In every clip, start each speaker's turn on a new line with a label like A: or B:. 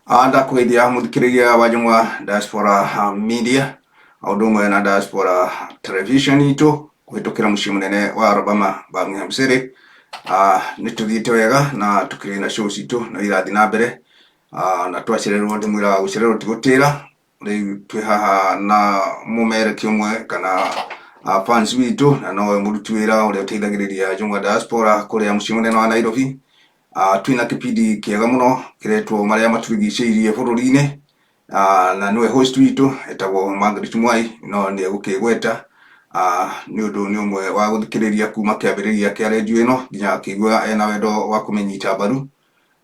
A: Ndakũgeithia mũthikĩrĩria wa Njũng'wa Diaspora Media o ũndũ ũmwe na Diaspora Television itũ kũhĩtũkĩra mũciĩ mũnene wa Alabama, Birmingham City. Nĩ tũthiĩte wega na tũkĩrĩ na show citũ no irathiĩ na mbere. Na twacererwo ndĩmwĩraga gũcererwo ti gũtĩra. Rĩu twĩ haha na mũmereki ũmwe kana fans witũ na nowe mũruti wĩra ũrĩa ũteithagĩrĩria Njũng'wa Diaspora kũrĩa mũciĩ mũnene wa Nairobi. Twĩna kĩbindi kĩega mũno kĩretwo marĩa matũrigicĩirie bũrũri-inĩ. Na nĩwe host witũ etagwo Margaret Mwai no nĩ egũkĩgweta nĩ ũndũ nĩ ũmwe wa gũthikĩrĩria kuma kĩambĩrĩria kĩa rendio ĩno nginya akĩigua ena wendo wa kũmĩnyita mbaru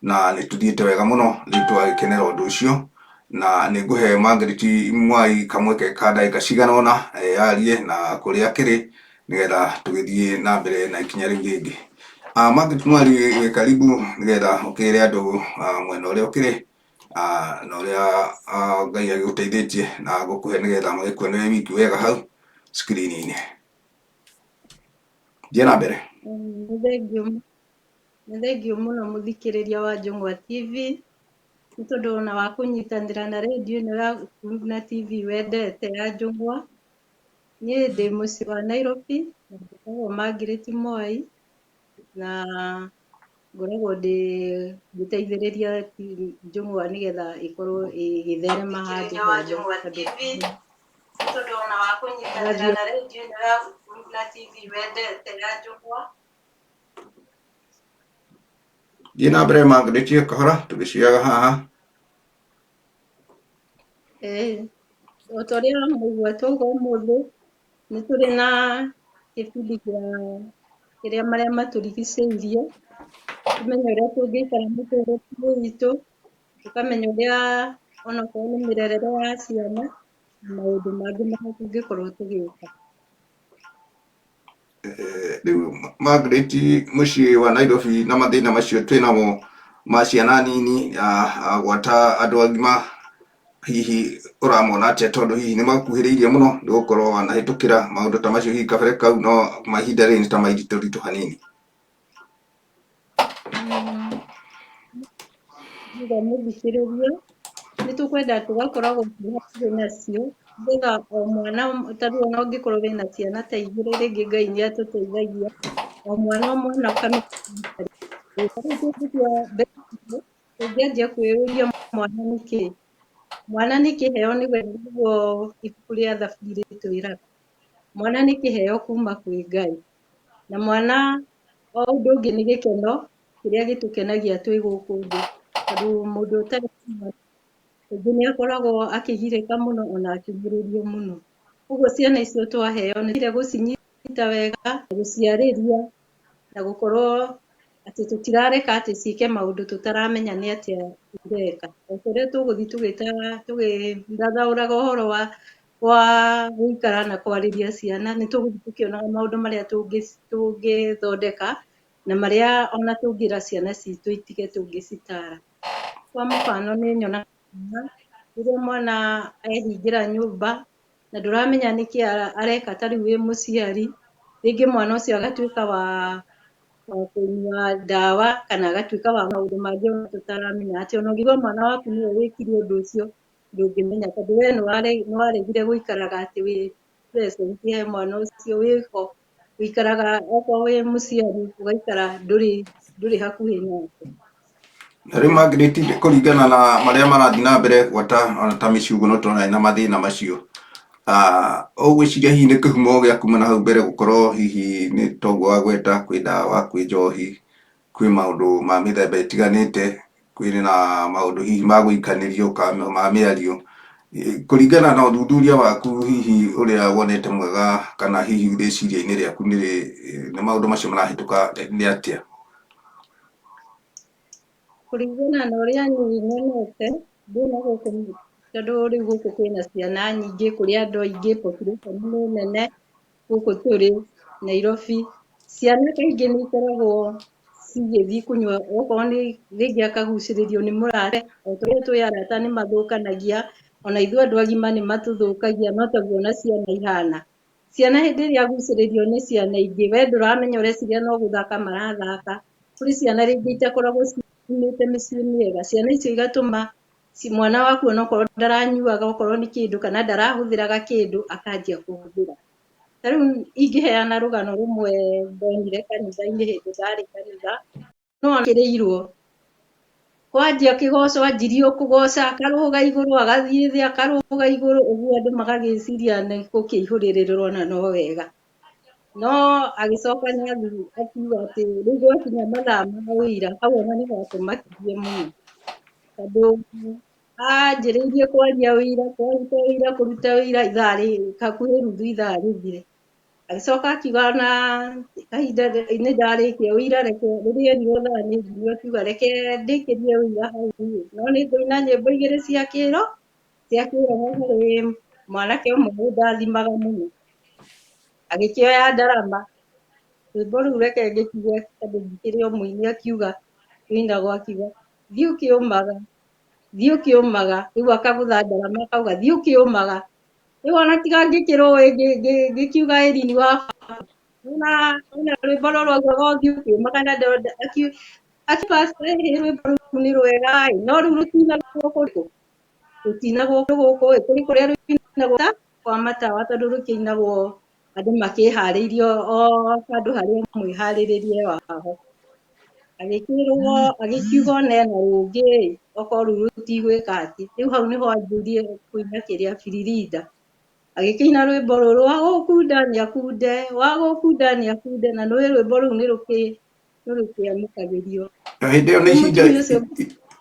A: na nĩ tũthiĩte wega mũno rĩu tũgagĩkenera ũndũ ũcio na nĩ ngũhe Margaret Mwai kamweke ka ndagĩka cigana ũna eyarie na kũrĩa akĩrĩ nĩgetha tũgĩthiĩ na mbere na ikinya rĩu rĩngĩ. Margaret Mwai wĩ karibu nĩgetha ũkĩre andũ mwena ũrĩa ũkĩrĩ na ũrĩa Ngai agĩgũteithĩtie na gũkũhe nĩgetha magĩkuone wĩ wiki wega hau screen-inĩ. Thiĩ na mbere.
B: Nĩ thengiũ, nĩ thengiũ mũno mũthikĩrĩria wa Njũng'wa TV nĩ tondũ ona wa kũnyitanĩra na rĩndiũ ĩno yaku na TV wendete ya Njũng'wa. Niĩ ndĩ mũciĩ wa Nairobi na njĩtagwo Margaret Mwai na ngoragwo ndĩ ngĩteithĩrĩria Njũng'wa nĩgetha ĩkorwo ĩgĩtherema handũ hothe tondũ
A: Thiĩ na mbere Margaret kahora tũgĩciaga haha.
B: Ĩĩ, o ta ũrĩa mwaigua twauga ũmũthĩ nĩ tũrĩ na kĩbindi kĩa kĩrĩa marĩa matũrigicĩirie, tũmenye ũrĩa tũngĩikara mũtũrĩre witũ, tũkamenya ũrĩa onokorwo nĩ mĩrerere ya ciana na maũndũ mangĩ marĩa tũngĩkorwo tũgĩka.
A: Rĩu Margaret mũciĩ wa Nairobi na mathĩna macio twĩnamo ma ciana nini gwata andũ agima hihi ũramona atĩa tondũ hihi nĩ makuhĩrĩirie mũno nĩ gũkorwo wanahĩtũkĩra maũndũ ta macio hihi kabere kau no mahinda rĩrĩ nĩ ta maritũ ritũ hanini.
B: Thutha mũthikĩrĩria nĩ tũkwenda tũgakoragwo twĩ hakuhĩ nacio nĩgetha o mwana ta rĩu ona ũngĩkorwo wĩna ciana ta igĩrĩ rĩngĩ Ngai nĩ atũteithagia o mwana o mwana ũkamenya tũngĩanjia kwĩyũria mwana nĩ kĩĩ, mwana nĩ kĩheo nĩguo ibuku rĩa Thaburi rĩtwĩraga, mwana nĩ kĩheo kuma kwĩ Ngai na mwana o ũndũ ũngĩ nĩ gĩkeno kĩrĩa gĩtũkenagia twĩ gũkũ thĩ tondũ mũndũ ũtarĩ na mwana kaingĩ nĩ akoragwo akĩgirĩka mũno ona akĩũmĩrĩrio mũno. Ũguo ciana icio twaheo nĩ gũcinyita wega, gũciarĩria na gũkorwo atĩ tũtirareka atĩ ciĩke maũndũ tũtaramenya nĩ atĩa ireka. O ta ũrĩa tũgũthiĩ tũgĩthathaũraga ũhoro wa gũikara na kwarĩria ciana nĩ tũgũthiĩ tũkĩonaga maũndũ marĩa tũngĩthondeka na marĩa ona tũngĩra ciana citũ itige tũngĩcitara. Kwa mũbano nĩ nyonaga rĩrĩa mwana ehingĩra nyũmba na ndũramenya nĩkĩ areka ta rĩu wĩ mũciari, rĩngĩ mwana ũcio agatuĩka wa kũnyua ndawa kana agatuĩka wa maũndũ mangĩ ona tũtaramenya atĩ ona ũngĩigua mwana waku nĩwe wĩkire ũndũ ũcio ndũngĩmenya tondũ we nĩ waregire gũikaraga atĩ wĩ present he mwana ũcio wĩho, ũikaraga okorwo wĩ mũciari ũgaikara ndũrĩ hakuhĩ nake.
A: Na rĩu Margaret kũringana na marĩa marathiĩ na mbere gwata ona ta mĩciĩ ũguo no tũrona ĩna mathĩna macio. Ũgwĩciria hihi nĩ kĩhumo gĩa kuma na hau mbere gũkorwo hihi nĩ toguo wagweta kwĩ ndawa, kwĩ njohi, kwĩ maũndũ ma mĩthemba ĩtiganĩte, kwĩ na maũndũ hihi ma gũikanĩrio kana ma mĩario. Kũringana na ũthuthuria waku hihi ũrĩa wonete mwega kana hihi rĩciria-inĩ rĩaku nĩ maũndũ macio marahĩtũka nĩ atĩa?
B: Kũringana na ũrĩa niĩ nyonete, ndĩna gũkũ tondũ rĩu gũkũ kwĩna ciana nyingĩ, kũrĩ andũ aingĩ, population nĩ nene gũkũ tũrĩ Nairobi. Ciana kaingĩ nĩ ikoragwo cigĩthiĩ kũnyua okorwo nĩ rĩngĩ akagucĩrĩrio nĩ mũrata, o ta ũrĩa tũĩ arata nĩ mathũkanagia, ona ithuĩ andũ agima nĩ matũthũkagia, no taguo ona ciana ihana. Ciana hĩndĩ ĩrĩa agucĩrĩrio nĩ ciana ingĩ, we ndũramenya ũreciria no gũthaka marathaka. Kũrĩ ciana rĩngĩ itakoragwo ciumĩte mĩciĩ mĩega, ciana icio igatũma Mwana waku onokorwo ndaranyuaga okorwo nĩ kĩndũ kana ndarahũthĩraga kĩndũ akanjia kũhũthĩra. Ta rĩu ingĩheana rũgano rũmwe ndonire kanitha-inĩ hĩndĩ ndarĩ kanitha, no akĩrĩirwo kwanjia kĩgoco anjirie kũgoca akarũga igũrũ agathiĩ thĩ akarũga igũrũ ũguo andũ magagĩciria nĩ gũkĩihũrĩrĩrwo na no wega. No agĩcoka nĩathiĩ akiuga atĩ rĩu gwakinya mathaa ma wĩira hau ona nĩ gwatũmakirie mũno, tondũ anjĩrĩirie kwaria wĩira kũruta wĩira kũruta wĩira ithaa hakuhĩ nuthu ithaa rĩthire. Agĩcoka akiuga ona kahinda nĩ ndarĩkia wĩira reke rĩrĩa erirwo thaa nĩ nginyu akiuga reke ndĩkĩrie wĩira hau no nĩ ngũina nyĩmbo igĩrĩ cia kĩro cia kĩroho harĩ mwanake ũmwe ũndathimaga mũno. Agĩkĩoya ndarama rwĩmbo rũu reke ngĩkiuge tondũ ndikĩrĩ o mũini akiuga rũinagwo akiuga thiĩ ũkĩũmaga thiĩ ũkĩũmaga rĩu akagũtha ndarama akauga thiĩ ũkĩũmaga. Rĩu ona tiga ngĩkĩrũĩ ngĩkiuga ĩrini wa ona rwĩmbo rũrũ augaga ũthiĩ ũkĩũmaga na pastor ĩ rwĩmbo rũu nĩ rwega ĩ no rĩu rũtinagwo kũrĩkũ rũtinagwo gũkũ ĩ kũrĩ kũrĩa rũinagwo ta kwa matawa tondũ rũkĩinagwo andũ makĩharĩirio o handũ harĩa mwĩharĩrĩrie waho. Agĩkĩrwo agĩkiuga ona ena rũngĩ okorwo rũu rũtigwĩka atĩ rĩu hau nĩho anjĩrĩirie kũina kĩrĩa biririnda. Agĩkĩina rwĩmbo rũrũ wa gũkunda nĩakunde wa gũkunda nĩakunde na nĩũĩ rwĩmbo rũu nĩ rũkĩamũkagĩrio.
A: Na hĩndĩ ĩyo nĩ ihinda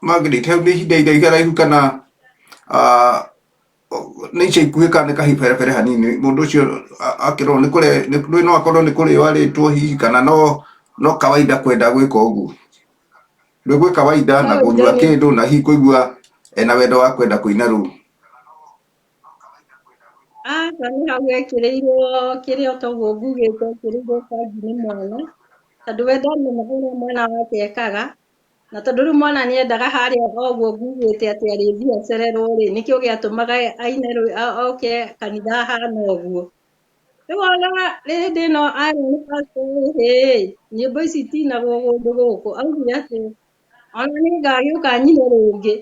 A: Margaret hau nĩ ihinda iraihu kana nĩ ica ikuhĩ kana nĩ kahiberebere hanini mũndũ ũcio akĩrorwo nĩ kũrĩ no akorwo nĩ kũrĩo arĩtwo hihi kana no no kawaida kwenda gwĩka ũguo. Nĩ gwĩ kawaida na kũnyua kĩndũ na hihi kũigua ena wendo wa kwenda kũina rũu.
B: Aca nĩ hau ekĩrĩirwo kĩrĩa toguo ngugĩte ekĩrĩirwo bangi nĩ mwana, tondũ we ndamenyaga ũrĩa mwana wake ekaga, na tondũ rĩu mwana nĩendaga harĩa o ũguo ngugĩte atĩ arĩthiĩ acererwo rĩ, nĩkĩo gĩatũmaga aine oke kanitha ahana ũguo. Rĩu ona hĩndĩ ĩno arĩ nĩ pastor ĩhĩ nyĩmbo ici itinagwo kũndũ gũkũ, augire atĩ ona nĩ ngagĩũka nyine rũngĩ.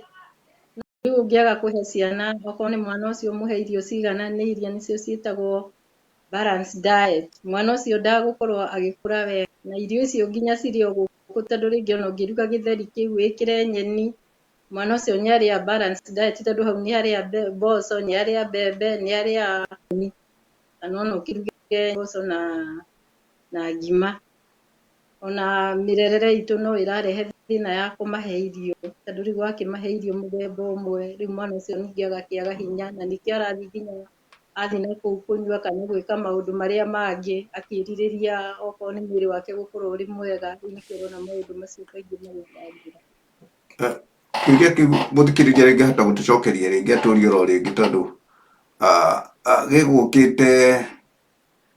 B: Rĩu ũngĩaga kũhe ciana okorwo nĩ mwana ũcio ũmũhe irio ciigananĩirie nĩcio ciĩtagwo balanced diet, mwana ũcio ndagũkorwo agĩkũra wega na irio icio nginya cirĩ o gũkũ tondũ rĩngĩ ona ũngĩruga gĩtheri kĩu wĩkĩre nyeni, mwana ũcio nĩ arĩa balanced diet tondũ hau nĩ arĩa mboco, nĩ arĩa mbembe, nĩ arĩa nyeni, kana ona ũkĩruge mboco na ngima. Ona mĩrerere itũ no ĩrarehe thĩna ya kũmahe irio tondũ rĩu wakĩmahe irio mũthemba ũmwe rĩu mwana ũcio ningĩ agakĩaga hinya na nĩkĩo arathiĩ nginya athiĩ na kũu kũnyua kana gwĩka maũndũ marĩa mangĩ akĩrirĩria okorwo nĩ mwĩrĩ wake gũkorwo ũrĩ mwega rĩu nĩkĩo ũrona maũndũ macio kaingĩ magĩcangĩra.
A: Kĩũria kĩu mũthikĩrĩria rĩngĩ ahota gũtũcokeria rĩngĩ atũrie oro rĩngĩ tondũ gĩgũkĩte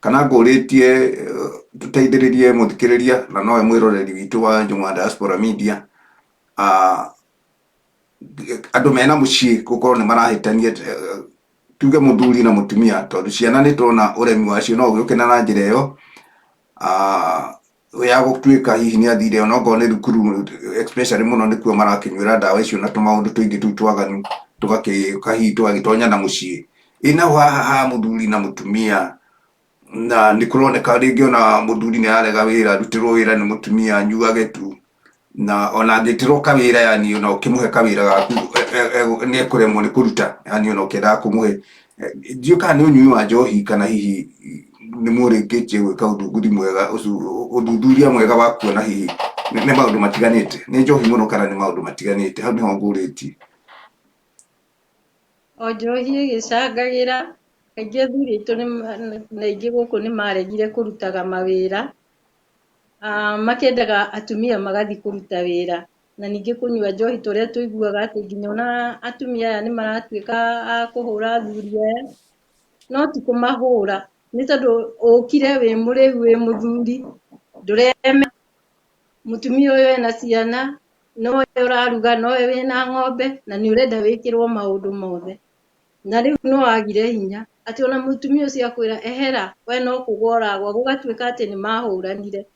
A: kana ngũrĩtie tũteithĩrĩrie mũthikĩrĩria na nowe mwĩroreri witũ wa Njũng'wa Diaspora Media andũ mena mũciĩ gũkorwo nĩ marahĩtania tuge mũthuri na mũtumia tondũ ciana nĩ tuona ũremi wacio no ũgĩũke na njĩra ĩyo ya gũtuĩka hihi nĩ athire ona okorwo nĩ thukuru especially mũno nĩkuo marakĩnyuĩra ndawa icio na tũmaũndũ tũingĩ tũu twaganu tũgakĩũka hihi tũgagĩtonya na mũciĩ. Ĩ naho haha ha mũthuri na mũtumia na nĩ kũroneka rĩngĩ ona mũthuri nĩ ararega wĩra arutĩrwo wĩra nĩ mũtumia anyuage tu na ona angĩtĩrwo kawĩra yani ona ũkĩmũhe kawĩra gaku nĩ ekũremwo nĩ kũruta yani ona ũkĩendaga kũmũhe. Ndiũĩ kana nĩ ũnyui wa njohi kana hihi nĩ mũrĩkĩtie gwĩka ũthunguthi mwega ũthuthuria mwega wa kuona hihi nĩ maũndũ matiganĩte nĩ njohi mũno kana nĩ maũndũ matiganĩte hau nĩho ngũrĩtie.
B: O njohi ĩgĩcangagĩra kaingĩ athuri aitũ na aingĩ gũkũ nĩ maregire kũrutaga mawĩra, makĩendaga atumia magathiĩ kũruta wĩra na ningĩ kũnyua njohi tũrĩa tũiguaga atĩ nginya ona atumia aya nĩ maratuĩka a kũhũra athuri aya, no ti kũmahũra nĩ tondũ ũkire wĩ mũrĩu wĩ mũthuri ndũreme mũtumia ũyũ ena ciana nowe ũraruga nowe wĩna ng'ombe na nĩ ũrenda wĩkĩrwo maũndũ mothe na rĩu no wagire hinya atĩ ona mũtumia ũcio akwĩra ehera we no kũgwa ũragwa gũgatuĩka atĩ nĩ mahũranire.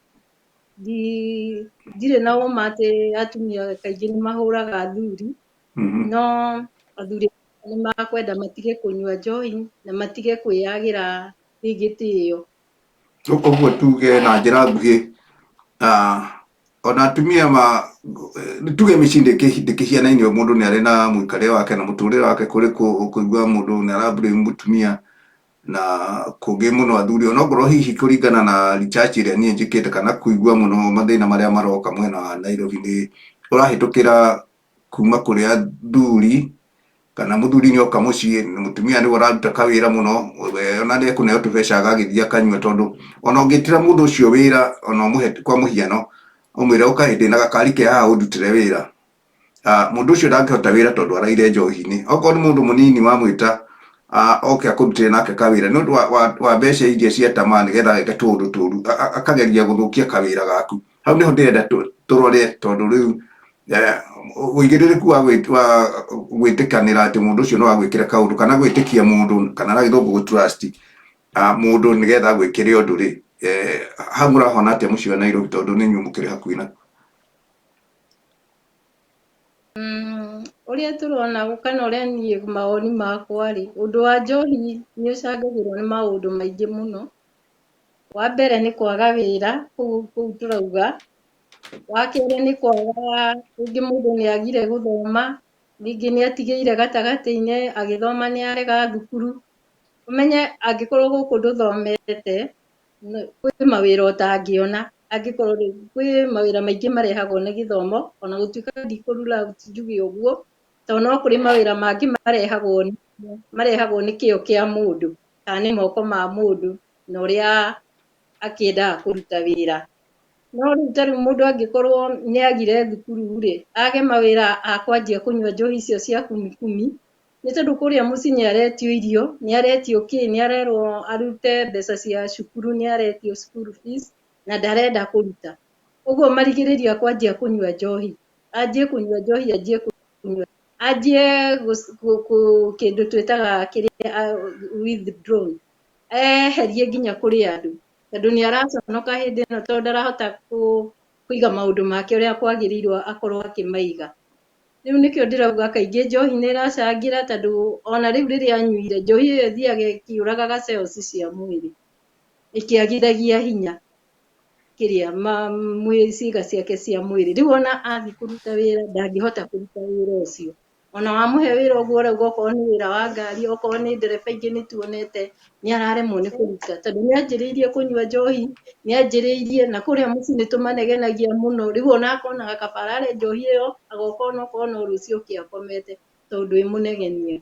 B: Ndirĩ na ũma atĩ atumia kaingĩ nĩ mahũraga athuri. No athuri nĩ makwenda matige kũnyua njohi na matige kwĩyagĩra gĩtĩo.
A: Ũguo tuge na njĩra nguhĩ, ona atumia ma tuge mĩciĩ ndĩkĩhianaine, mũndũ nĩ arĩ na mũikarĩre wake na mũtũrĩre wake, kũrĩ kũigua mũndũ nĩ ara blame mũtumia na kũngĩ mũno athuri, onokorwo hihi kũringana na research ĩrĩa niĩ njĩkĩte kana kũigua mũno mathĩna marĩa maroka mwena wa Nairobi nĩ ũrahĩtũkĩra kuma kũrĩ athuri, kana mũthuri nĩ oka mũciĩ mũtumia nĩwe ũraruta kawĩra mũno, we ona nĩ ekũneo tũbeca agagĩthiĩ akanyua, tondũ ona ũngĩtĩra mũndũ ũcio wĩra, ona ũmũhe kwa mũhiano ũmwĩre ũka hĩndĩ na gakari ke haha ũndutĩre wĩra, mũndũ ũcio ndangĩhota wĩra tondũ araire njohi-inĩ. Okorwo nĩ mũndũ mũnini wamwĩta oke akũrutĩre nake kawĩra nĩ ũndũ wa mbeca iria cia tamaa nĩgetha eke tũũndũ tũru, akageria gũthũkia kawĩra gaku. Hau nĩho ndĩrenda tũrore, tondũ rĩu ũigĩrĩrĩku wa gwĩtĩkanĩra atĩ mũndũ ũcio no agwĩkĩre kaũndũ, kana gwĩtĩkia mũndũ, kana na gĩthũngũ gũ trust mũndũ nĩgetha agwĩkĩre ũndũ rĩ, hau mũrahona atĩa mũciĩ wa Nairobi, tondũ nĩ inyuĩ mũkĩrĩ hakuhĩ na
B: Ũrĩa tũrona kana ũrĩa niĩ mawoni makwa rĩ, ũndũ wa njohi nĩ ũcangagĩrwo nĩ maũndũ maingĩ mũno. Wa mbere nĩ kwaga wĩra, kũu tũrauga. Wa kerĩ nĩ kwaga, rĩngĩ mũndũ nĩ agire gũthoma, rĩngĩ nĩ atigĩire gatagatĩ-inĩ agĩthoma nĩ arega thukuru. Ũmenye angĩkorwo gũkũ ndũthomete, kwĩ mawĩra ũtangĩona, angĩkorwo kwĩ mawĩra maingĩ marehagwo nĩ gĩthomo, ona gũtuĩka ndikũrura njuge ũguo, tondũ no kũrĩ mawĩra mangĩ marehagwo nĩ kĩo kĩa mũndũ, kana nĩ moko ma mũndũ na ũrĩa akĩendaga kũruta wĩra. No rĩu ta rĩu mũndũ angĩkorwo nĩ agire thukuru rĩ, age mawĩra akwanjia kũnyua njohi icio cia kumi kumi, nĩ tondũ kũrĩa mũciĩ nĩ aretio irio, nĩ aretio kĩ, nĩ arerwo arute mbeca cia cukuru, nĩ aretio school fees, na ndarenda kũruta. Ũguo marigĩrĩrio akwanjia kũnyua njohi, anjie kũnyua njohi, anjie kũnyua, anjie kĩndũ twĩtaga kĩrĩa withdrawn, eherie nginya kũrĩ andũ, tondũ nĩ araconoka hĩndĩ ĩno, tondũ ndarahota kũiga maũndũ make ũrĩa kwagĩrĩirwo akorwo akĩmaiga. Rĩu nĩkĩo ndĩrauga kaingĩ njohi nĩ ĩracangĩra, tondũ ona rĩu rĩrĩa anyuire njohi ĩyo ĩthiaga ĩkĩũragaga cells cia mwĩrĩ, ĩkĩagithagia hinya kĩrĩa ciĩga ciake cia mwĩrĩ. Rĩu ona athiĩ kũruta wĩra ndangĩhota kũruta wĩra ũcio. Ona wamũhe wĩra ũguo ũrauga okorwo nĩ wĩra wa ngari, okorwo nĩ ndereba, ingĩ nĩ tuonete nĩ araremwo nĩ kũruta, tondũ nĩ anjĩrĩirie kũnyua njohi, nĩ anjĩrĩirie na kũrĩa mũciĩ nĩ tũmanegenagia mũno. Rĩu ona akonaga kaba arare njohi ĩyo, agoka onokorwo no rũciũ oke akomete, tondũ ĩmũnegenia.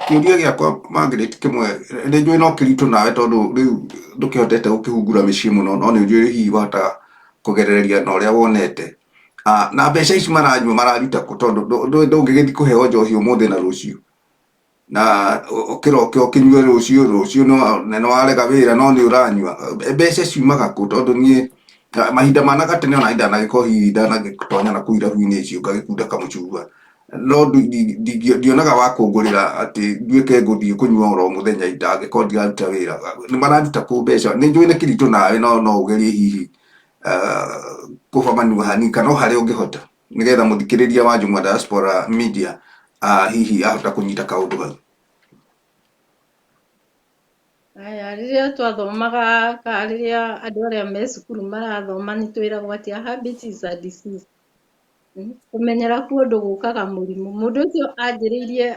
A: Kĩũria gĩakwa Margaret kĩmwe nĩ njũĩ no kĩritũ nawe, tondũ rĩu ndũkĩhotete gũkĩhungura mĩciĩ mũno, no nĩ njũĩ hihi wahota kũgerereria na ũrĩa wonete. Na mbeca ici maranyua mararuta kũ, tondũ ndũngĩgĩthiĩ kũheo njohi ũmũthĩ na rũciũ, na ũkĩroke ũkĩnyue rũciũ, rũciũ nĩ warega wĩra no nĩ ũranyua. Mbeca ciumaga kũ? Tondũ niĩ mahinda ma na gatene ona ndanagĩkorwo hihi ndanagĩtonya na kũu irabu-inĩ icio ngagĩkunda kamũcungwa, no ndionaga wa kũngũrĩra atĩ nduĩke ngũthiĩ kũnyua oro mũthenya ndangĩkorwo ndiraruta wĩra. Nĩ mararuta kũ mbeca? Nĩ njũĩ nĩ kĩritũ nawe, no ũgerie hihi kũbamanua hanini kana o harĩa ũngĩhota, nĩgetha mũthikĩrĩria wa Njũng'wa Diaspora Media hihi ahota kũnyita kaũndũ hau.
B: Aya, rĩrĩa twathomaga kana rĩrĩa andũ arĩa me cukuru marathoma nĩ twĩragwo atĩ a habit is a disease. Kũmenyera kũndũ gũkaga mũrimũ. Mũndũ ũcio anjĩrĩirie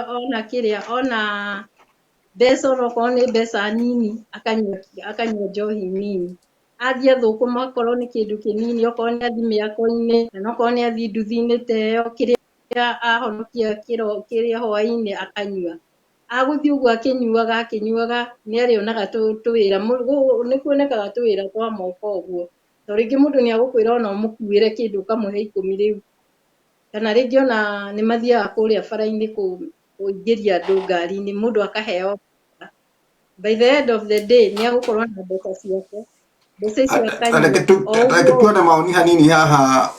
B: ona kĩrĩa, ona mbeca, onokorwo nĩ mbeca nini, akanyua njohi nini. Athiĩ athũkũma okorwo nĩ kĩndũ kĩnini, okorwo nĩ athiĩ mĩako-inĩ, kana okorwo nĩ athiĩ nduthi-inĩ ta ĩyo, kĩrĩa ahonokia kĩrĩa hwaĩ-inĩ akanyua. Agũthiĩ ũguo akĩnyuaga, akĩnyuaga, nĩ arĩonaga tũwĩra, nĩ kuonekaga tũwĩra twa moko ũguo. To rĩngĩ mũndũ nĩ agũkwĩra ona ũmũkuĩre kĩndũ ũkamũhe 10 rĩu. Kana rĩngĩ ona nĩ mathiaga kũrĩa bara-inĩ kũingĩria andũ ngari-inĩ, mũndũ akaheo. By the end of the day nĩ agũkorwo na mbeca ciake. Mbeca icio akanyua.
A: Reke tuone maoni hanini haha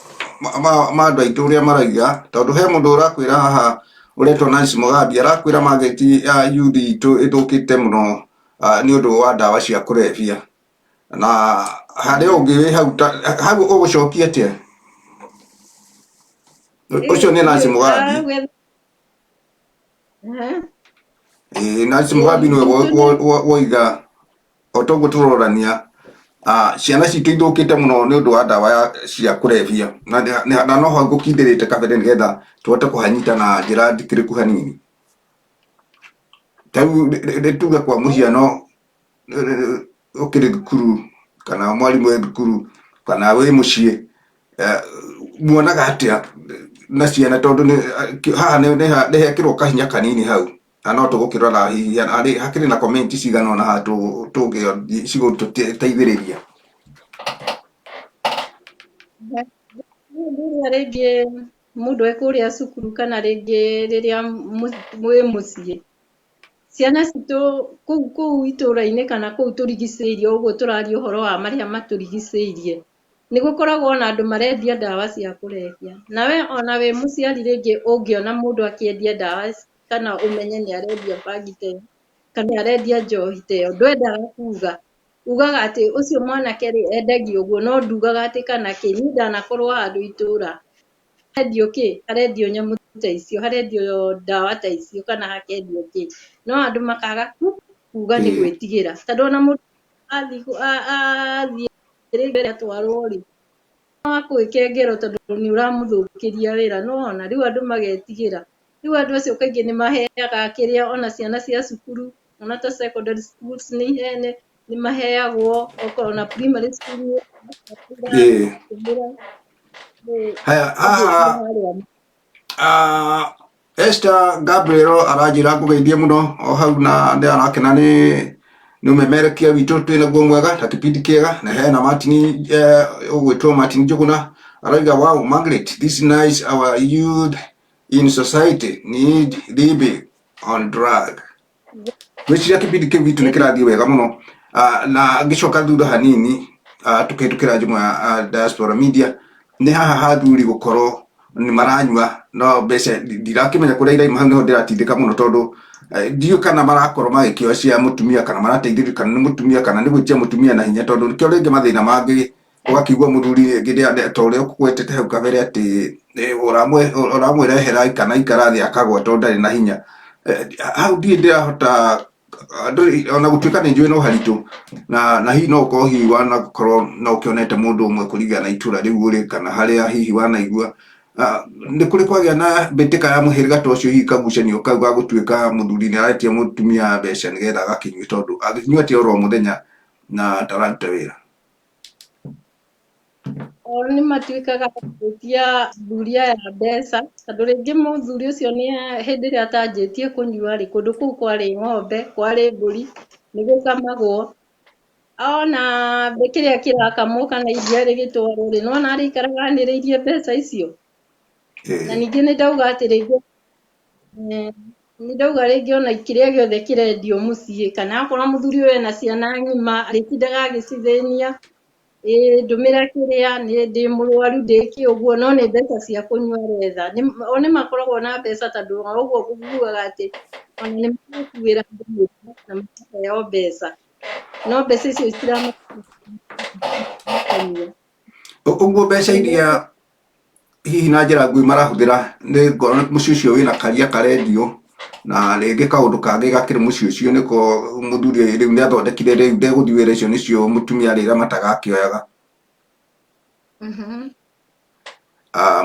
A: ma andũ aitũ ũrĩa marauga, tondũ he mũndũ ũrakwĩra haha ũretwo Nancy Mugambi, arakwĩra Margaret ya youth itũ ĩthũkĩte mũno nĩ ũndũ wa ndawa cia kũrebia, na harĩ ũngĩ wĩ hau hau ũgũcokia atĩa? Ũcio nĩ Nancy Mugambi. Ĩĩ, Nancy Mugambi nĩwe woiga o toguo tũrorania, ciana citũ ithũkĩte mũno nĩ ũndũ wa ndawa cia kũrebia, na noho ngũkindĩrĩte kabere nĩgetha tũhote kũhanyita na njĩra ndikĩrĩku hanini. Ta rĩu tuge kwa mũhiano ũkĩrĩ thukuru kana mwarimũ e thukuru kana wĩ mũciĩ, muonaga atĩa na ciana tondũ haha nĩ hekĩrwo kahinya kanini hau na no tũgũkĩrora hihi hakĩrĩ na comment cigana ũna haha cigũtũteithĩrĩria.
B: Rĩrĩa rĩngĩ mũndũ e kũrĩa cukuru kana rĩngĩ rĩrĩa mwĩ mũciĩ, ciana citũ kũu kũu itũra-inĩ kana kũu tũrigicĩirie ũguo tũraria ũhoro wa marĩa matũrigicĩirie, nĩ gũkoragwo na andũ marendia ndawa cia kũrebia. Nawe ona wĩ mũciari rĩngĩ ũngĩona mũndũ akĩendia ndawa kana ũmenye nĩ arendia bangi ta ĩyo, kana nĩ arendia njohi ta ĩyo, ndwendaga kuga. Ugaga atĩ ũcio mwanake rĩ endagia ũguo, no ndugaga atĩ kana kĩ. Niĩ ndanakorwo handũ itũra harendio kĩ, harendio nyamũ ta icio, harendio ndawa ta icio kana hakendio kĩ, no andũ makaga kuga nĩ gwĩtigĩra. Tondũ ona mũndũ athiĩ rĩngĩ atwarwo rĩ, no agwĩke ngero tondũ nĩ ũramũthũkĩria wĩra, nĩ wona? Rĩu andũ magetigĩra. Rĩu andũ acio kaingĩ nĩ maheaga kĩrĩa ona ciana cia cukuru, ona ta secondary schools nĩ ihene, nĩ maheagwo, okorwo na primary school nĩ
A: Haya, haha Esther Gabriel aranjĩra ngũgeithie mũno o hau na nĩ arakena nĩ nĩ ũmemerekia witũ twĩ naguo mwega na kĩbindi kĩega na hena Martin ũgwĩtwo Martin Njũgũna arauga, "Wow, Margaret, this is nice. Our youth in society need living on drug." Ngwĩciria kĩbindi kĩu gitũ nĩ kĩrathiĩ wega mũno. Na ngĩcoka thutha hanini, tũkĩhĩtũkĩra njũng'wa ya Diaspora Media, nĩ haha ha athuri gũkorwo nĩ maranyua no mbeca ndirakĩmenya kũrĩa irauma. Hau nĩho ndĩratindĩka mũno tondũ ndiũĩ kana marakorwo magĩkĩoya cia mũtumia kana marateithĩrĩrio kana nĩ mũtumia kana nĩ gwĩtia mũtumia na hinya, tondũ nĩkĩo rĩngĩ mathĩna mangĩ ũgakĩigua mũthuri rĩngĩ ta ũrĩa ũkũgwetete hau kabere atĩ ũramwĩrehera kana ikara thĩ akagwa tondũ ndarĩ na hinya. Hau ndirĩ ndĩrahota ona gũtuĩka nĩ njũĩ no haritũ na hihi no ũkorwo hihi wanakorwo no ũkĩonete mũndũ ũmwe kũringana na itũra rĩu ũrĩ kana harĩa hihi wanaigua nĩ kũrĩ kwagĩa na mbĩtĩka ya mũhĩrĩga ta ũcio, hihi kagucanio kau ga gũtuĩka mũthuri nĩ aretia mũtumia mbeca nĩgetha agakĩnyue, tondũ angĩkĩnyua atĩa oro mũthenya na ndararuta wĩra?
B: O nĩ matuĩkaga gwĩtia athuri aya mbeca, tondũ rĩngĩ mũthuri ũcio nĩ hĩndĩ ĩrĩa atanjĩtie kũnyua rĩ, kũndũ kũu kwarĩ ng'ombe, kwarĩ mbũri, nĩ gũkamagwo. Ona kĩrĩa kĩrakamwo kana iria rĩgĩtwarwo rĩ, nĩwona arĩikaraga anĩrĩirie mbeca icio. Na ningĩ nĩ ndauga atĩ rĩngĩ nĩ ndauga rĩngĩ ona kĩrĩa gĩothe kĩrendio mũciĩ, kana akorwo mũthuri ũyũ ena ciana ng'ima, arĩtindaga agĩcithĩnia, ĩĩ ndũmĩra kĩrĩa, nĩ ndĩ mũrwaru, ndĩkĩ ũguo, no nĩ mbeca cia kũnyua aretha. O nĩ makoragwo na mbeca tondũ o ũguo ngugaga atĩ ona nĩ marakuĩra andũ mĩrigo na makaheo mbeca, no mbeca icio itiramanyua.
A: Ũguo mbeca iria hihi na njĩra nguhĩ marahũthĩra nĩ ngorwo mũciĩ ũcio wĩna karia karendio na rĩngĩ kaũndũ kangĩ gakĩrĩ mũciĩ ũcio nĩko mũthuri ũyũ rĩu nĩ athondekire, rĩu ndegũthiĩ wĩra, icio nĩcio mũtumia arĩramataga akĩoyaga.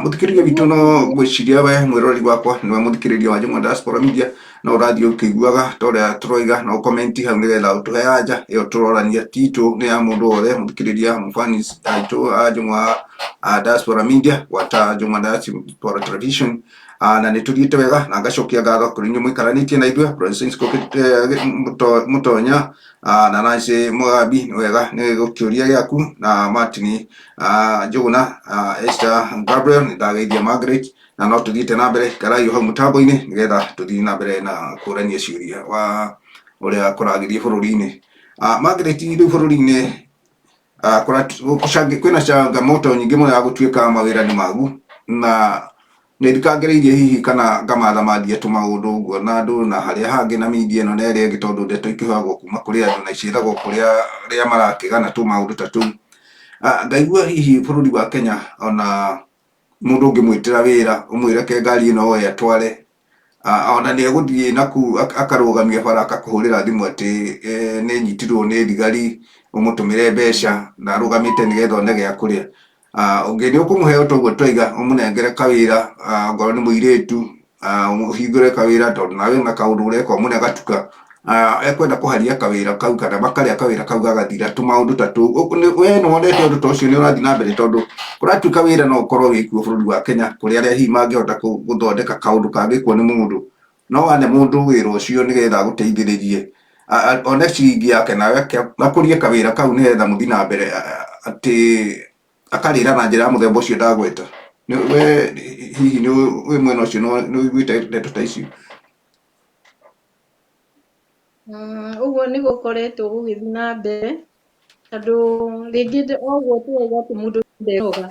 A: Mũthikĩrĩria witũ, no ngwĩciria we mwĩroreri wakwa nĩwe mũthikĩrĩria wa Njũng'wa Diaspora Media no ũrathiĩ ũkĩiguaga ta ũrĩa tũroiga, no comment hau nĩgetha ũtũhe anja ĩyo tũrorania titũ nĩ ya mũndũ wothe mũthikĩrĩria mũbani aitũ a Njũng'wa Diaspora Media gwata Njũng'wa Diaspora Television. Na nĩ tũthiĩte wega na ngacokia ngatho kũrĩ inyuĩ mũikaranĩtie na ithuĩ, Florence Mũtonya na Nancy Mũgambi, nĩ wega nĩ gũkĩũria gĩaku, na Martin Njũgũna, Esther Gabriel, nĩ ndageithia Margaret, na no tũthiĩte na mbere. Ikarai o hau mũtambo-inĩ nĩgetha tũthiĩ na mbere na kũrania ciũria wa ũrĩa kũragĩthiĩ bũrũri-inĩ. Margaret, rĩu bũrũri-inĩ kwĩna changamoto nyingĩ mũno ya gũtuĩka mawĩra nĩ magu, na nĩ thikangĩrĩirie hihi kana ngamathamandie tũmaũndũ ũguo na andũ na harĩa hangĩ na media ĩno na ĩrĩa ĩngĩ, tondũ ndeto ikĩheagwo kuma kũrĩ andũ na iciethagwo kũrĩa arĩa marakĩgana tũmaũndũ ta tũu. Ngaigua hihi bũrũri wa Kenya ona Mũndũ ũngĩmwĩtĩra wĩra ũmwĩre ke ngari ĩno oe atware, ona nĩ egũthiĩ nakũu akarũgamia bara akakũhũrĩra thimũ atĩ nĩ nyitirwo nĩ thigari ũmũtũmĩre mbeca na arũgamĩte nĩgetha one gĩa kũrĩa. Ũngĩ nĩ ũkũmũhe o ta ũguo twaiga ũmũnengere kawĩra, ongorwo nĩ mũirĩtu, ũhingũre kawĩra tondũ nawe wĩna kaũndũ ũreka ũmũne gatuka. Ekwenda kũharia kawĩra kau kana makarĩa kawĩra kau gagathira tũmaũndũ ta tũu. We nĩ wonete ũndũ ta ũcio nĩ ũrathiĩ na mbere tondũ kũratuĩka wĩra no ũkorwo wĩkuo bũrũri wa Kenya kũrĩ arĩa hihi mangĩhota gũthondeka kaũndũ kangĩkwo nĩ mũndũ. No wane mũndũ wĩra ũcio nĩgetha agũteithĩrĩrie one ciringi yake nawe akũrie kawĩra kau nĩgetha mũthiĩ na mbere atĩ akarĩra na njĩra ya mũthemba ũcio ndagweta. We hihi nĩ wĩ mwena ũcio nĩ ũiguĩte ndeto ta icio?
B: Ũguo nĩ gũkoretwo gũgĩthiĩ na mbere, tondũ rĩngĩ o ũguo tũrauga atĩ mũndũ ndenoga,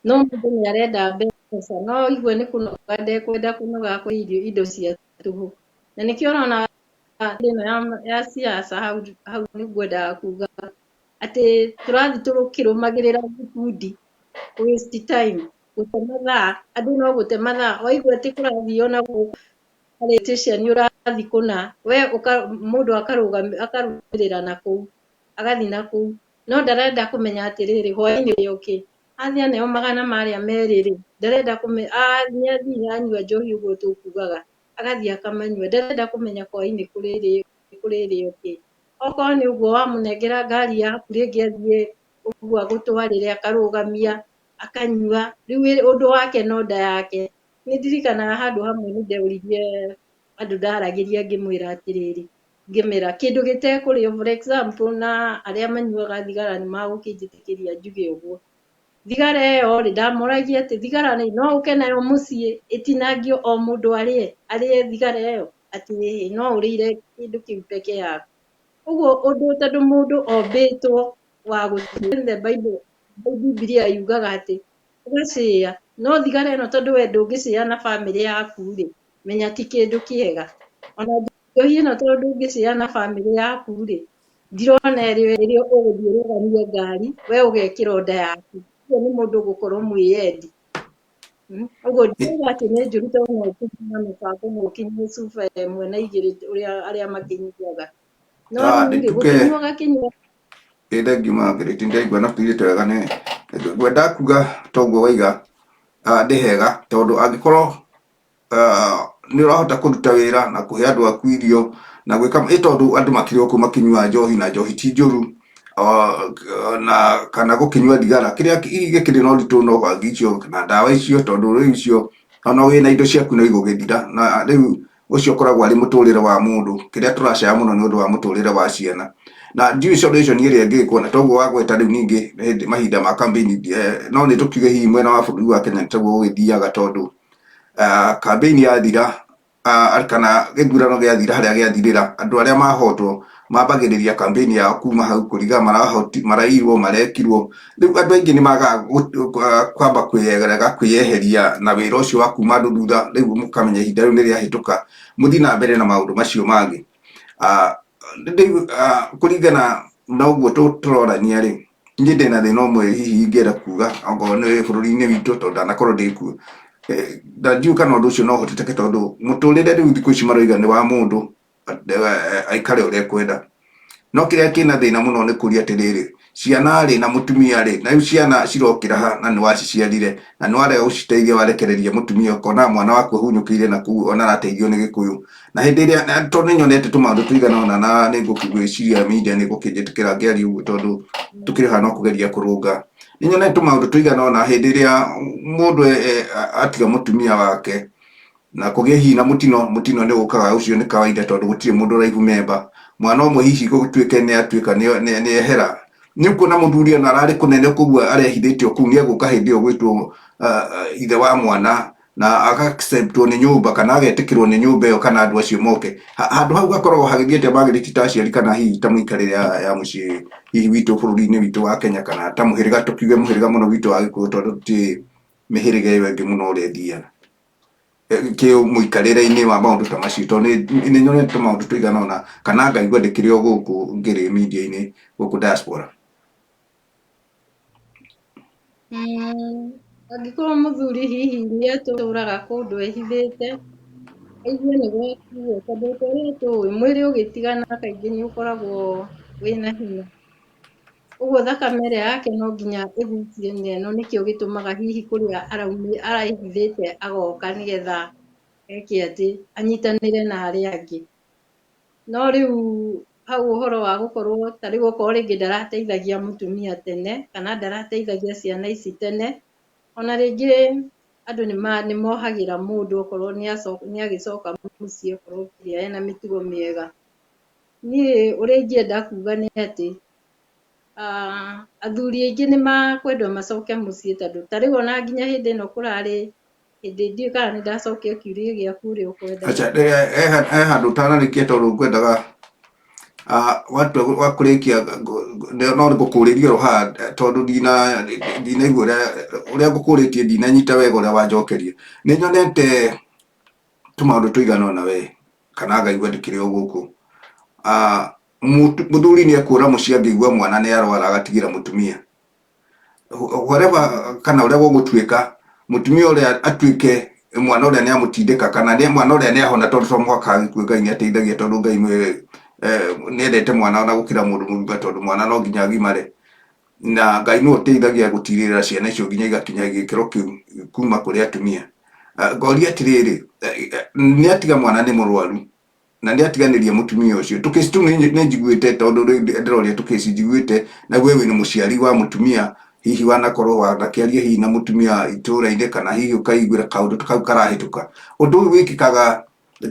B: no mũndũ nĩ arenda mbeca, no igue nĩ kũnoga ndekwenda kũnoga kũrĩa irio indo cia tũhũ. Na nĩkĩo ũrona ĩno ya siasa hau hau nĩ ngwendaga kuga atĩ tũrathiĩ tũkĩrũmagĩrĩra gĩkundi, waste time, gũte mathaa, andũ no gũte mathaa, waigua atĩ kũrathiĩ ona gũkũ politician ũrathiĩ kũna, we mũndũ akarũmĩrĩra na kũu, agathiĩ na kũu, no ndarenda kũmenya atĩrĩrĩ, hwaĩ-inĩ ũkĩ, athiĩ aneo magana marĩa merĩ rĩ, ndarenda kũmenya, nĩ athiĩ anyua njohi ũguo tũkugaga, agathiĩ akamanyua, ndarenda kũmenya hwaĩ-inĩ kũrĩrĩo kĩ. Okorwo nĩ ũguo wamũnengera ngari yaku rĩngĩ athiĩ ũguo agũtwarĩre akarũgamia, akanyua, rĩu ũndũ wake no nda yake. Nĩ ndirikanaga handũ hamwe nĩ ndeũririe andũ ndaragĩria ngĩmwĩra atĩrĩrĩ, ngĩmera kĩndũ gĩtekũrĩo for example na arĩa manyuaga thigara nĩ magũkĩnjĩtĩkĩria njuge ũguo. Thigara ĩyo rĩ, ndamoragia atĩ thigara rĩ, no ũke nayo mũciĩ ĩtinangio o mũndũ arĩe, arĩe thigara ĩyo, atĩ ĩĩ no ũrĩire kĩndũ kĩu peke yaku. Ũguo ũndũ tondũ mũndũ ombĩtwo wa gũthiĩ the Bible, Bibilia yugaga atĩ ũgacĩa, no thigara ĩno tondũ we ndũngĩcĩa na bamĩrĩ yaku rĩ, menya ti kĩndũ kĩega. Ona njohi ĩno tondũ ndũngĩcĩa na bamĩrĩ yaku rĩ, ndirona ĩrĩ ĩrĩa ũgũthiĩ ũrũgamie ngari, we ũgekĩra nda yaku. Ũguo nĩ mũndũ gũkorwo mwĩyendi. Ũguo ndĩrauga atĩ nĩ njũru tondũ no ũkĩnyue na mũbango na ũkĩnyue cuba ĩmwe na igĩrĩ ũrĩa arĩa makĩnyuaga. No rĩu rĩ, gũkĩnyua ũgakĩnyua.
A: Ĩ thengiũ Margaret, nĩndaigua na tũirĩte wega nĩ ngwenda kuga toguo waiga nĩ hega tondũ angĩkorwo nĩ ũrahota kũruta wĩra na kũhe andũ aku irio na gwĩka ĩ tondũ andũ makĩrĩ o kũu makĩnyuaga njohi na njohi ti njũru na kana gũkĩnyua thigara kĩrĩa gĩkĩrĩ na ũritũ no bangi icio na ndawa icio tondũ rĩu icio ona wĩna indo ciaku no igũgĩthira na rĩu ũcio ũkoragwo arĩ mũtũrĩre wa mũndũ. Kĩrĩa tũracaya mũno nĩ ũndũ wa mũtũrĩre wa ciana. Na ndiũĩ solution ĩrĩa ĩngĩkwo na toguo wagweta rĩu ningĩ hĩndĩ mahinda ma campaign, no nĩ tũkiuge hihi mwena wa bũrũri wa Kenya nĩ taguo gũgĩthiaga tondũ campaign yathira kana gĩthurano gĩathira harĩa gĩathirĩra, andũ arĩa mahotwo mambagĩrĩria campaign yao kuma hau kũriga maraiyirwo marekirwo. Rĩu andũ aingĩ nĩ magaga kwamba kwĩrega kwĩyeheria na wĩra ũcio wa kuma andũ thutha, rĩu mũkamenya ihinda rĩu nĩ rĩahĩtũka, mũthiĩ na mbere na maũndũ macio mangĩ. Rĩu kũringana na ũguo tũrorania rĩ, niĩ ndĩna thĩna ũmwe hihi ingĩenda kuga okorwo nĩ bũrũri-inĩ witũ tondũ ndanakorwo ndĩ kuo. Na ndiũĩ kana ũndũ ũcio no ũhotekeke tondũ mũtũrĩre rĩu thikũ ici maroiga nĩ wa mũndũ, aikare ũrĩa ekwenda. No kĩrĩa kĩna thĩna mũno nĩ kũria atĩrĩrĩ, ciana rĩ na mũtumia rĩ, na rĩu ciana cirokĩra ha na nĩ waciciarire na nĩ warega gũciteithia warekereria mũtumia ũkona mwana waku ahunyũkĩire na kũu ona arateithio nĩ gĩkũyũ. Na hĩndĩ ĩrĩa na tondũ nĩ nyonete tũmaũndũ tũigana ũna na nĩ ngũkĩgwĩciria media nĩ ĩgũkĩnjĩtĩkĩra ngĩaria ũguo tondũ tũkĩrĩ haha no kũgeria kũrũnga. Nĩ nyonete tũmaũndũ tũigana ũna hĩndĩ ĩrĩa mũndũ atiga mũtumia wake na kũgĩe hihi na mũtino, mũtino nĩ ũkaga ũcio nĩ kawaida tondũ gũtirĩ mũndũ ũraihu memba. Mwana ũmwe hihi gũtuĩke nĩ atuĩka nĩ ehera. Nĩ ũkuona mũthuri ona ararĩ kũnene koguo arehithĩte o kũu nĩ egũka hĩndĩ ĩyo gwĩtwo ithe wa mwana na aka accept wo nĩ nyũmba kana agetĩkĩrwo nĩ nyũmba ĩyo kana andũ acio moke. Handũ hau gakoragwo hagĩthiĩ atĩa Margaret ta aciari kana hihi ta mũikarĩre ya mũciĩ hihi witũ bũrũri-inĩ witũ wa Kenya kana ta mũhĩrĩga tũkiuge mũhĩrĩga mũno witũ wa Gĩkũyũ tondũ tũtirĩ mĩhĩrĩga ĩyo ĩngĩ mũno ũrĩa ĩthiaga. Kĩmũikarĩre-inĩ wa maũndũ ta macio tondũ nĩ nyonete maũndũ tũigana ũna kana ngaigua ndĩkĩrĩ o gũkũ ngĩrĩ media-inĩ gũkũ diaspora.
B: Angĩkorwo mũthuri hihi nĩ atũraga kũndũ ehithĩte, aigue nĩ gwakinya, tondũ ta ũrĩa tũĩ mwĩrĩ ũgĩtigana kaingĩ nĩ ũkoragwo wĩna hinya. Ũguo thakame ĩrĩa yake no nginya ĩhutie na ĩno, nĩkĩo gĩtũmaga hihi kũrĩa araihithĩte agoka nĩgetha eke atĩ, anyitanĩre na arĩa angĩ. No rĩu hau ũhoro wa gũkorwo ta rĩu okorwo rĩngĩ ndarateithagia mũtumia tene, kana ndarateithagia ciana ici tene, ona rĩngĩ andũ nĩ mohagĩra mũndũ okorwo nĩ agĩcoka mũciĩ okorwo kĩrĩa ena mĩtugo mĩega. Niĩ ũrĩa ingĩenda kuga nĩ atĩ, athuri aingĩ nĩ makwendwo macoke mũciĩ, tondũ ta rĩu ona nginya hĩndĩ ĩno kũrarĩ hĩndĩ, ndiũĩ kana nĩ ndacokia kĩũria gĩaku ũrĩa ũkwendaga.
A: Acha, he handũ ũtanarĩkia tondũ ngwendaga watua wa kũrĩkia no ngũkũrĩrie oro haha tondũ ndinaigua ũrĩa ngũkũrĩtie, ndinanyita wega ũrĩa wanjokeria. Nĩ nyonete tũmaũndũ tũigana ũna we kana ngaigua ndĩkĩrĩ o gũkũ. Mũthuri nĩ ekũra mũciĩ angĩigua mwana nĩ arwara agatigĩra mũtumia whatever, kana ũrĩa gũgũtuĩka mũtumia ũrĩa atuĩke mwana ũrĩa nĩ amũtindĩka kana nĩ mwana ũrĩa nĩ ahona, tondũ to mũhaka agĩkue. Ngai nĩ ateithagia, tondũ Ngai nĩ endete mwana ona gũkĩra mũndũ mũgima, tondũ mwana no nginya agimare, na Ngai nĩwe ũteithagia gũtirĩrĩra ciana icio nginya igakinya gĩkĩro kĩu kuma kũrĩ atumia. Ngoria atĩrĩrĩ, nĩ atiga mwana nĩ mũrwaru na nĩ atiganĩria mũtumia ũcio, tũkĩci tũu nĩ njiguĩte, tondũ rĩu ndĩroria tũkĩci njiguĩte, na we wĩna mũciari wa mũtumia, hihi wanakorwo wanakĩaria hihi na mũtumia itũũra-inĩ, kana hihi ũkaiguĩra kaũndũ ta kau karahĩtũka. Ũndũ ũyũ wĩkĩkaga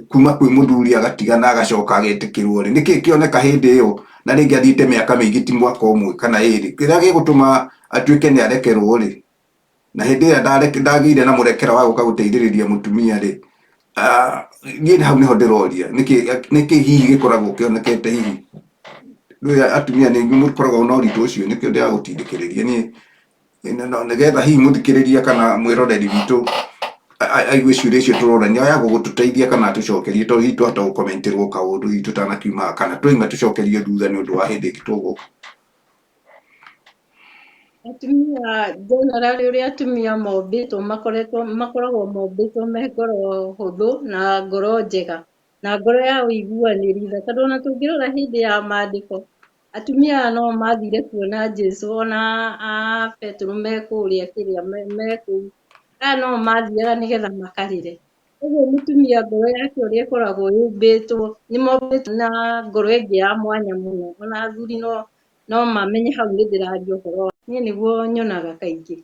A: kuma kwĩ mũthuri agatigana agacoka agetĩkĩrwo rĩ, nĩkĩ kĩoneka hĩndĩ ĩyo na rĩngĩ athiĩte mĩaka mĩingĩ, ti mwaka ũmwe kana ĩrĩ, kĩrĩa gĩgũtũma atuĩke nĩ arekerwo rĩ, na hĩndĩ ĩrĩa ndagĩire na mũrekera wa gũka gũteithĩrĩria mũtumia rĩ? Niĩ hau nĩho ndĩroria, nĩkĩ hihi gĩkoragwo kĩonekete hihi? Rĩu atumia nĩ inyuĩ mũkoragwo na ũritũ ũcio, nĩkĩo ndĩragũtindĩkĩrĩria niĩ nĩgetha hihi mũthikĩrĩria kana mwĩroreri witũ aigue ciũria icio tũrorania ya gũgũtũteithia kana atũcokerie, tondũ hihi twahota gũkomentĩrwo kaũndũ hihi tũtanakiuma haha, kana twaima tũcokerio thutha nĩ ũndũ wa hĩndĩ ĩngĩ tũgũka.
B: Atumia generally, ũrĩa atumia mombĩtwo, makoretwo makoragwo mombĩtwo me ngoro hũthũ na ngoro njega na ngoro ya ũiguanĩri tha, tondũ ona tũngĩrora hĩndĩ ya maandĩko, atumia aya no mathire kuona Jesu ona a Petero me kũrĩa kĩrĩa me kũu, aya no mathiaga nĩgetha makarĩre. Ũguo mũtumia ngoro yake ũrĩa ĩkoragwo yũmbĩtwo, nĩ mombĩtwo na ngoro ĩngĩ ya mwanya mũno, ona athuri no mamenye hau nĩ ndĩraria ũhoro niĩ nĩguo nyonaga kaingĩ.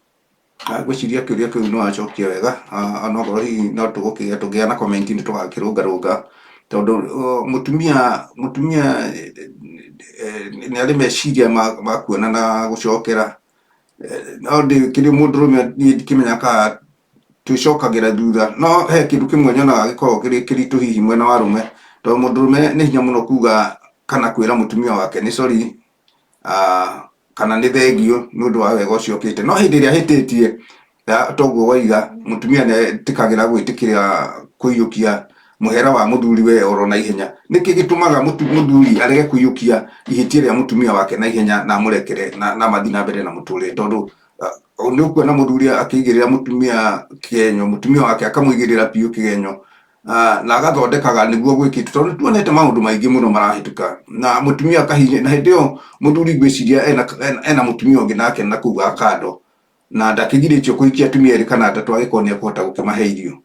A: Ngwĩciria kĩũria kĩu nĩ wacokia wega, onokorwo hihi no tũgũkĩgĩa tũngĩgĩa na comment nĩ tũgakĩrũngarũnga, tondũ mũtumia nĩ arĩ meciria ma kuona na gũcokera, no ndĩkĩrĩ mũndũrũme niĩ ndikĩmenyaga kana twĩcokagĩra thutha. No he kĩndũ kĩmwe nyonaga gĩkoragwo kĩrĩ kĩritũ hihi mwena wa arũme, tondũ mũndũrũme nĩ hinya mũno kuga kana kwĩra mũtumia wake nĩ sorry kana nĩ thengiũ nĩ ũndũ wa wega ũcio okĩte. No hĩndĩ ĩrĩa ahĩtĩtie toguo waiga, mũtumia nĩ etĩkagĩra gwĩtĩkĩra kũiyũkia mũhera wa mũthuri we oro na ihenya. Nĩkĩ gĩtũmaga mũthuri arege kũiyũkia ihĩtia rĩa mũtumia wake na ihenya na amũrekere na mathiĩ na mbere na mũtũrĩre? Tondũ nĩ ũkuona mũthuri akĩigĩrĩra mũtumia kĩgenyo, mũtumia wake akamũigĩrĩra biũ kĩgenyo na agathondekaga nĩguo gwĩkĩte, tondũ nĩ tuonete maũndũ maingĩ mũno marahĩtũka na mũtumia akahinya, na hĩndĩ ĩyo mũthuri ngwĩciria ena mũtumia ũngĩ nake na kũu ga kando, na ndakĩgirĩtio kũhikia atumia erĩ kana atatũ angĩkorwo nĩ ekũhota gũkĩmahe irio.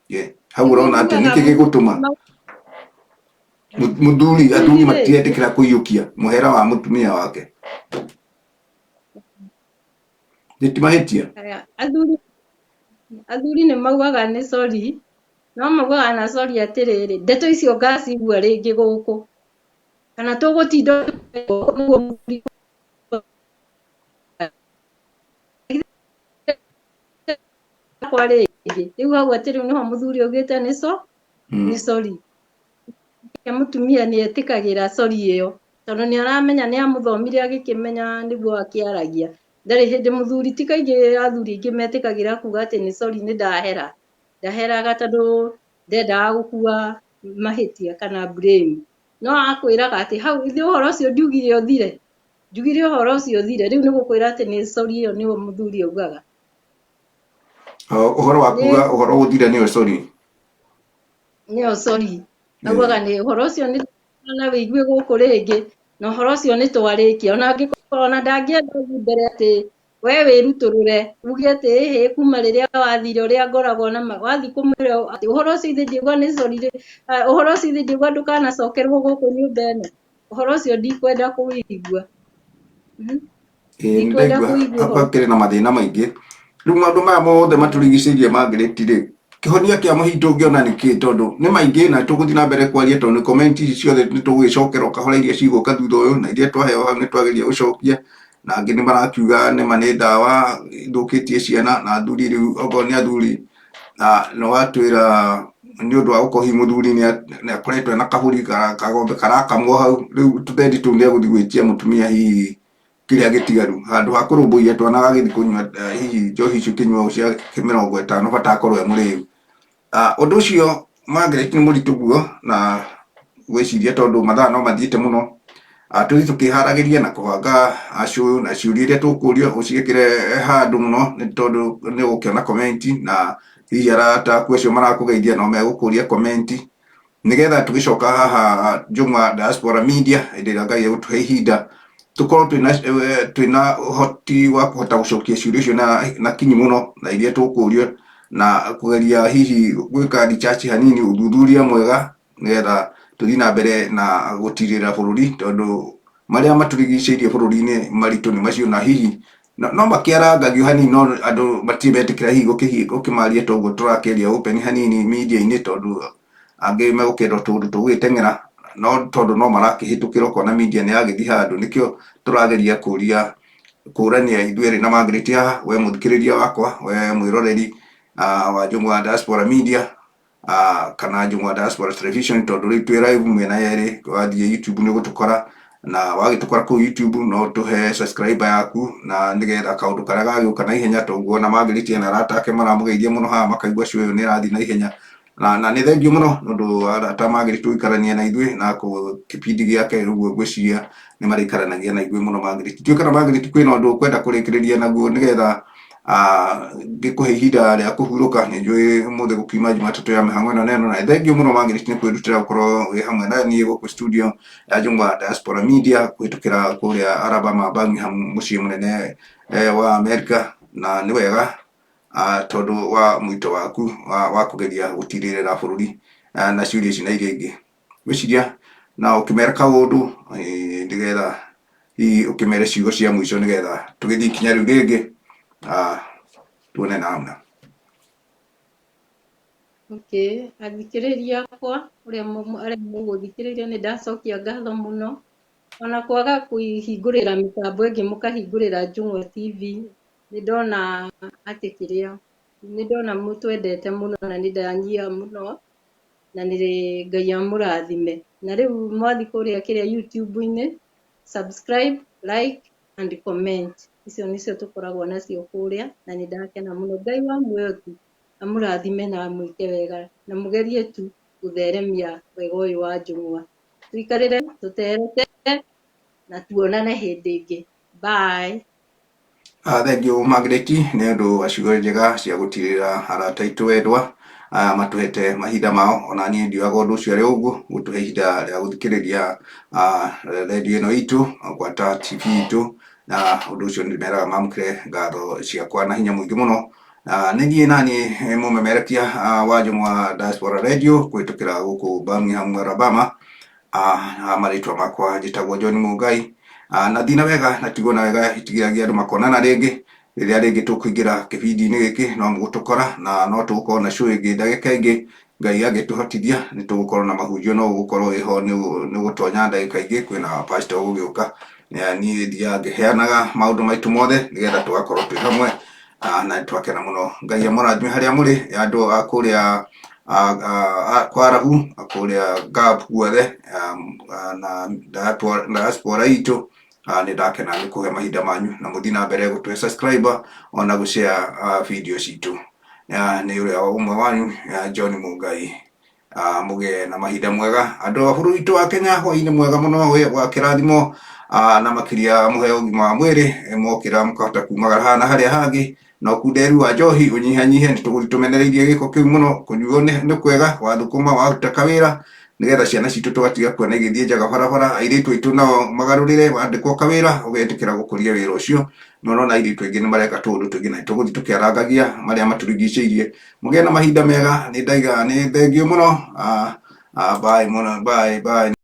A: Yeah. Hau ũrona atĩ nĩkĩ gĩgũtũma mũthuri, athuri matiretĩkĩra kũiyũkia mũhera wa mũtumia wake? Nĩ ti mahĩtia?
B: Aya, athuri nĩ maugaga nĩ sorry, no maugaga na sorry atĩrĩrĩ, ndeto icio ngacigua rĩngĩ gũkũ kana tũgũtinda nĩguo mũthuri kwa rĩngĩ. Rĩu hau atĩ rĩu nĩho mũthuri augĩte nĩ so nĩ sorry. Mũtumia nĩ etĩkagĩra sorry ĩyo, tondũ nĩ aramenya nĩ amũthomire agĩkĩmenya nĩguo akĩaragia. Ndarĩ hĩndĩ mũthuri, ti kaingĩ athuri aingĩ metĩkagĩra kuga atĩ nĩ sorry, nĩ ndahera. Ndaheraga tondũ ndendaga gũkua mahĩtia kana blame, no akwĩraga atĩ hau ithuĩ ũhoro ũcio ndiugire ũthire. Njugire ũhoro ũcio ũthire, rĩu nĩ gũkwĩra atĩ nĩ sorry ĩyo nĩyo mũthuri augaga.
A: Ũhoro wa
B: Nĩ
A: kuga ũhoro ũthire nĩyo sorry.
B: Nĩyo sorry. Augaga nĩ ũhoro ũcio nĩ na wĩigue gũkũ rĩngĩ, na ũhoro ũcio nĩ twarĩkia. Ona angĩkorwo ona ndangĩenda ũthiĩ mbere atĩ we wĩrutũrũre uge atĩ ĩhĩ kuma rĩrĩa wathire ũrĩa ngoragwo na ma wathiĩ kũmwĩra atĩ ũhoro ũcio ithe ndiuga nĩ sorry rĩ, ũhoro ũcio ithe ndiuga ndũkanacokerwo gũkũ nyũmba ĩno. Ũhoro ũcio ndikwenda kũwĩigua.
A: Ĩĩ nĩ
B: Ndikwenda
A: ndaigua
B: kũigua ũhoro.
A: hakĩrĩ na mathĩna maingĩ. Rĩu maũndũ maya mothe matũrigicĩirie Margaret rĩ, kĩhonia kĩa mũhingo ũngĩona nĩ kĩĩ? Tondũ nĩ maingĩ na tũgũthiĩ na mbere kwaria tondũ nĩ comment ici ciothe nĩ tũgũgĩcokera o kahora iria cigũka thutha ũyũ na iria twaheo hau nĩ twageria gũcokia na angĩ nĩ marakiuga nĩma nĩ ndawa ithũkĩtie ciana na athuri rĩu okorwo nĩ athuri na nĩ watwĩra nĩ ũndũ wa gũkorwo hihi mũthuri nĩ akoretwo ena kabũri kagombe karakamwo hau rĩu tũthendi tũu nĩ egũthiĩ gwĩtia mũtumia hihi kĩrĩa gĩtigaru handũ ha kũrũmbũiya twana agagĩthiĩ kũnyua hihi njohi icio ikĩnyuagwo cia 50 bata akorwo e mũrĩu. Ũndũ ũcio Margaret nĩ mũritũ guo na gwĩciria tondũ mathaa no mathiĩte mũno. Tũthiĩ tũkĩharagĩria na kũbanga show na ciũria iria tũkũrio ũciĩkĩre handũ mũno nĩ tondũ nĩ ũgũkĩona comment na hihi arata aku acio marakũgeithia no megũkũria comment nĩgetha tũgĩcoka haha Njũng'wa Diaspora Media hĩndĩ ĩrĩa Ngai egũtũhe ihinda tũkorwo twĩna twĩna ũhoti wa kũhota gũcokia ciũria icio na kinyi mũno na iria tũkũrio na kũgeria hihi gwĩka research hanini ũthuthuria mwega nĩgetha tũthiĩ na mbere na gũtirĩra bũrũri tondũ marĩa matũrigicĩirie bũrũri-inĩ maritũ nĩ macio na hihi no makĩarangagio hanini no andũ matirĩ metĩkĩra hihi gũkĩmaria toguo tũrakĩaria open hanini media-inĩ tondũ angĩ megũkĩenda tũũndũ tũgũgĩteng'era no tondũ no marakĩhĩtũkĩra ũkona media nĩ yagĩthiĩ handũ nĩkĩo tũrageria kũria kũrania ithuĩ erĩ na Margaret haha we mũthikĩrĩria wakwa we mwĩroreri wa Njũng'wa Diaspora Media kana Njũng'wa Diaspora Television tondũ rĩu twĩ live mĩena yerĩ wathiĩ YouTube nĩ ũgũtũkora na wagĩtũkora kũu YouTube no tũhe subscriber yaku na nĩgetha kaũndũ karĩa gagĩũka na ihenya tondũ ona Margaret ena arata ake maramũgeithia mũno haha makaigua show ĩyo nĩ ĩrathiĩ na ihenya na nĩ thengiũ mũno nĩ ũndũ wa arata Margaret gũikarania na ithuĩ na kĩbindi gĩake ũguo ngwĩciria nĩ marĩikaranagia na ithuĩ mũno Margaret. Ndiũĩ kana Margaret kwĩna ũndũ ũkwenda kũrĩkĩrĩria naguo nĩgetha ngĩkũhe ihinda rĩa kũhurũka nĩ njũĩ ũmũthĩ gũkiuma Jumatatũ ya mĩhang'o ĩno na ĩno na nĩ thengiũ mũno Margaret nĩ kwĩrutĩra gũkorwo wĩ hamwe na niĩ gũkũ studio ya Njũng'wa Diaspora Media kũhĩtũkĩra kũrĩa Alabama Birmingham mũciĩ mũnene wa Amerika na nĩ wega tondũ wa mwĩto waku wa kũgeria gũtirĩrĩra bũrũri na ciũria ici na iria ingĩ. Ngwĩciria no ũkĩmere kaũndũ nĩgetha hihi ũkĩmere ciugo cia mũico nĩgetha tũgĩthiĩ ikinya rĩu rĩngĩ tuone namna.
B: Okay, athikĩrĩria akwa ũrĩa arĩa mũgũthikĩrĩria nĩ ndacokia ngatho mũno ona kwaga kũhingũrĩra mĩtambo ĩngĩ mũkahingũrĩra Njũng'wa TV nĩ ndona atĩ kĩrĩa nĩ ndona mũtwendete mũno na nĩ ndanyia mũno na nĩ Ngai amũrathime. Na rĩu mwathiĩ kũrĩa kĩrĩa YouTube-inĩ subscribe, like and comment. Icio nĩcio tũkoragwo nacio kũrĩa na nĩ ndakena mũno. Ngai wa muoyo tu amũrathime na amwĩke wega na mũgerie tu gũtheremia wega ũyũ wa Njũng'wa. Tũikarĩre tũterete na tuonane hĩndĩ ĩngĩ. Bye.
A: Thank you Margaret nĩ ũndũ wa ciugo njega cia gũtirĩra arata aitũ endwa matũhete mahinda mao ona niĩ ndiugaga ũndũ ũcio arĩ ũguo gũtũhe ihinda rĩa gũthikĩrĩria radio ĩno itũ gwata TV itũ na ũndũ ũcio nĩ ndĩmeraga mamũkĩre ngatho ciakwa na hinya mũingĩ mũno. Nĩ niĩ naniĩ mũmemerekia wa Njũng'wa Diaspora Radio kũhĩtũkĩra gũkũ Birmingham, Alabama. Marĩtwa makwa njĩtagwo John Mũngai. Na thiĩ na wega na tigwo na wega itigiragia andũ makonana rĩngĩ rĩrĩa rĩngĩ tũkũingĩra kĩbindi-inĩ gĩkĩ no mũgũtũkora na no tũgũkorwo na show ĩngĩ ndagĩka ĩngĩ Ngai angĩtũhotithia nĩ tũgũkorwo na mahunjio no ũgũkorwo wĩho nĩ ũgũtonya ndagĩka ingĩ kwĩna pastor ũgũgĩũka. Niĩ thiaga ngĩheanaga maũndũ maitũ mothe nĩgetha tũgakorwo twĩ hamwe na nĩ twakena mũno. Ngai amũrathime harĩa mũrĩ andũ a kũrĩa kwa Arabu, kũrĩa Gulf guothe na diaspora itũ nĩ ndakena nĩ kũhe mahinda manyu na mũthiĩ na mbere gũtũhe subscribe ona gũ share video citũ. Nĩ ũrĩa ũmwe wanyu John Mũngai. Mũgĩe na mahinda mwega andũ a bũrũri witũ wa Kenya hwainĩ mwega mũno wa kĩrathimo. Na makiria muhe ũgima wa mwĩrĩ, mwokĩra mũkahota kumagara haha na harĩa hangĩ, na ũkunderu wa njohi ũnyihanyihe. Nĩ tũgũthiĩ tũmenereirie gĩko kĩu mũno. Kũnyuo nĩ kwega, wathũkũma waruta kawĩra nĩgetha ciana citũ tũgatiga kuona igĩthiĩ njaga barabara. Airĩtu aitũ nao magarũrĩre, wandĩkwo kawĩra ũgetĩkĩra gũkũria wĩra ũcio. No ũrona airĩtu aingĩ nĩ mareka tũũndũ tũingĩ, na tũgũthiĩ tũkĩarangagia marĩa matũrigicĩirie. Mũgĩe na mahinda mega. Nĩ ndaiga nĩ thengiũ mũno. Bye mũno, bye bye.